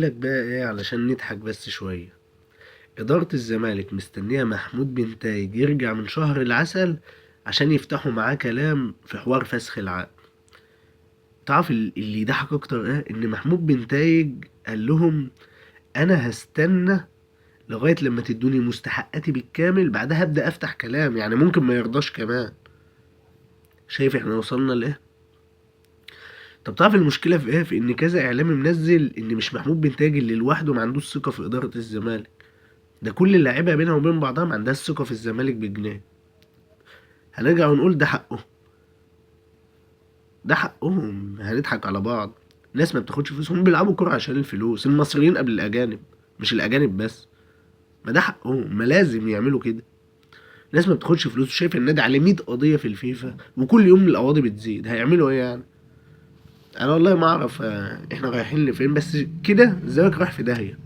لك بقى ايه علشان نضحك بس شوية. إدارة الزمالك مستنية محمود بنتايج يرجع من شهر العسل عشان يفتحوا معاه كلام في حوار فسخ العقد. تعرف اللي يضحك اكتر ايه؟ ان محمود بنتايج قال لهم انا هستنى لغاية لما تدوني مستحقاتي بالكامل، بعدها هبدأ افتح كلام، يعني ممكن ما يرضاش كمان. شايف احنا وصلنا لايه؟ طب تعرف المشكلة في ايه؟ في ان كذا اعلامي منزل ان مش محمود بنتايج اللي لوحده ما عندوش ثقة في إدارة الزمالك، ده كل اللعيبة بينها وبين بعضها ما عندهاش ثقة في الزمالك بجنيه. هنرجع ونقول ده حقه، ده حقهم، هنضحك على بعض. ناس ما بتاخدش فلوس، هم بيلعبوا كرة عشان الفلوس، المصريين قبل الأجانب، مش الأجانب بس، ما ده حقهم، ما لازم يعملوا كده. ناس ما بتاخدش فلوس وشايف النادي عليه 100 قضية في الفيفا وكل يوم القواضي بتزيد، هيعملوا ايه يعني؟ انا والله ما اعرف، احنا رايحين لفين، بس كده الزمالك رايح في داهية.